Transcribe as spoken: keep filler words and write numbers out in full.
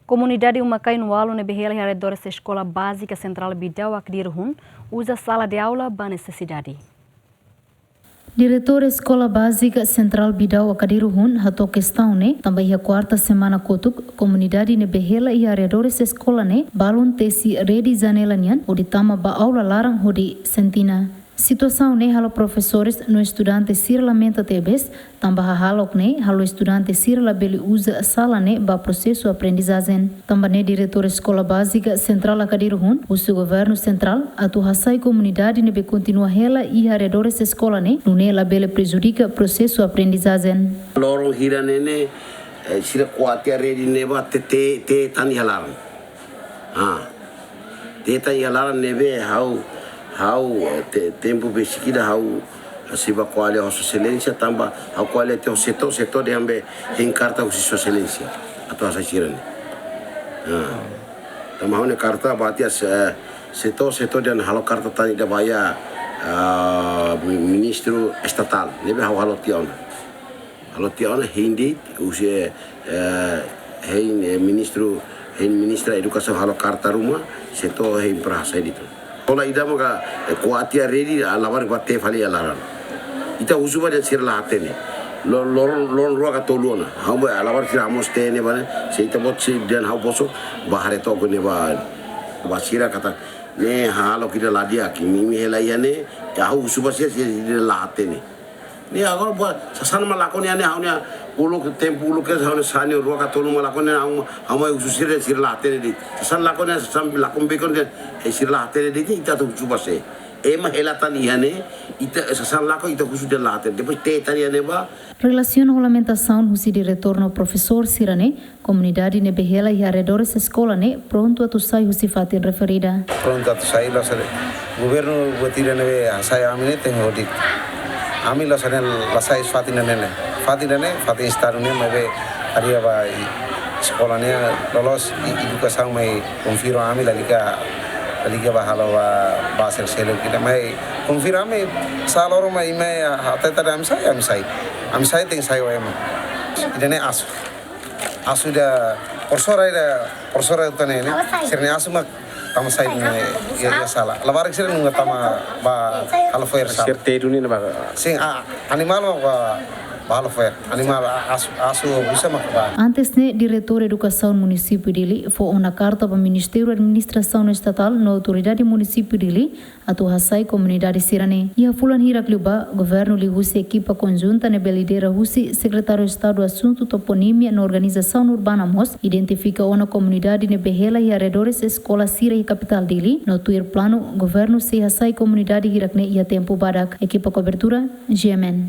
Komunidade uma-kain ualu ne'ebé hela iha arredores Eskola Bázika Sentrál Bidau Akdiru-Hun uza sala de aula ba nesesidade. Diretór Eskola Bázika Sentrál Bidau Akdiru-Hun hato'o kestaun ne'e tanba iha kuarta semana kotuk, komunidade ne'ebé hela iha arredores eskola ne'e balun tesi rede janela nian hodi tama ba aula laran hodi sentina. Situasaun ne'e halo profesores no estudante sira lamenta tebes, tanba hahalok ne'e halo estudante sira labele uza sala ne'e ba prosesu aprendizajen. Tanba ne'e Diretór Eskola Bázika Sentrál Akdiru-Hun husu Governu Sentrál atu hasai komunidade ne'ebé kontinua hela iha arredores eskola ne'e, nune'e labele prejudika prosesu aprendizajen. Loron hira ne'e ne'e, eh, sira ko'a tiha rede ne'ebá tee, tee, tee tan iha laran. Ah. Tee tan iha laran ne'ebé ha'u, ha'u, eh, te-, tempu besik ida ha'u sei bá ko'alia ho Sua Exelénsia tanba ha'u ko'alia tiha ho setór, setór dehan be hein karta husi Sua Exelénsia atu hasai sira-ne'e. Ah. Tanba ha'u-nia karta bá tiha, eh, setór, setór dehan halo karta tan ida ba iha, ah, mi-, ministru estatál. Ne'ebé ha'u halo tiha ona. Halo tiha ona hein de'it, husi, eh, hein, eh, ministru, hein ministra edukasaun halo karta ruma, setór hein para hasai de'it. Eskola ida maka, eh, ko'a tiha rede, ah, labarik bá tee fali iha laran. Ita husu ba dehan sira la hatene. Lo-, loron, loron rua ka tolu ona. Ha'u ba, ah, labarik sira hamoos tee ne'ebá ne'e, se ita-boot sei dehan ha'u bosok, bá haree took ne'ebá. Ba sira katak, ne'e hahalok ida la di'ak, imi, imi hela iha ne'e, ya ha'u husu ba sira, sira la hatene. Ne'e agora ba sasán mak lakon iha ne'e ha'u-nia uluk tempu uluk ke ha'u-nia sanior rua ka tolu mak lakon ne'e ha'u, ha'u mai husu sira, sira la hatene de'it. Sasán lakon ne'e sasán lakon bekon de'it, eh, sira la hatene de'it, ita atu husu ba sé. Ema hela tan iha ne'e, ita, eh, sasán lakon ita husu dehan la hatene. Depois tee tan iha ne'ebá. Relasiona ho lamentasaun husi diretór no profesór sira-ne'e, komunidade ne'ebé hela iha arredores eskola ne'e prontu atu sai husi fatin referida. Prontu atu sai, la'ós de'it. Governu buat ida ne'ebé hasai ami ne'e tenke hodi. Ami la'ós de'it la sai husi fatin ne'e ne'e. Fatin ne'e ne'e, fatin estadu ne'e maibé área ba i-, eskola ne'e loloos i-, edukasaun mai konfirma ami lalika, lalika ba halo ba, ba sel-, seluk ida mai konfirma ami sá loron mai mai ha-, hatete dehan ami sai, ami sai. Ami sai tenke sai ho ema. Ida-ne'e asu. Asu ida, profesora ida, profesora ida tan ne'e, sira-nia asu mak tama sai ne'e, iha, iha sala. Labarik sira nunka tama ba halo fo'er sala. Sira tee duni ne'ebá. Sin, ah, animál mak ba, ba halo fo'er. Animál, ah, asu, asu, busa mak ba. Antes ne'e, Diretór Edukasaun Munisípiu Dili fó ona karta ba Ministériu Administrasaun Estatál no Autoridade Munisípiu Dili, atu hasai komunidade sira-ne'e. Iha fulan hirak liubá, governu liuhusi ekipa konjunta ne'ebé lidera husi Sekretáriu Estadu Asuntu Toponímia no Organizasaun Urbana mós identifika ona komunidade ne'ebé hela iha arredores eskola sira iha kapitál Dili, no tuir planu, governu sei hasai komunidade hirak-ne'e iha tempu badak. Ekipa kobertura, G M N.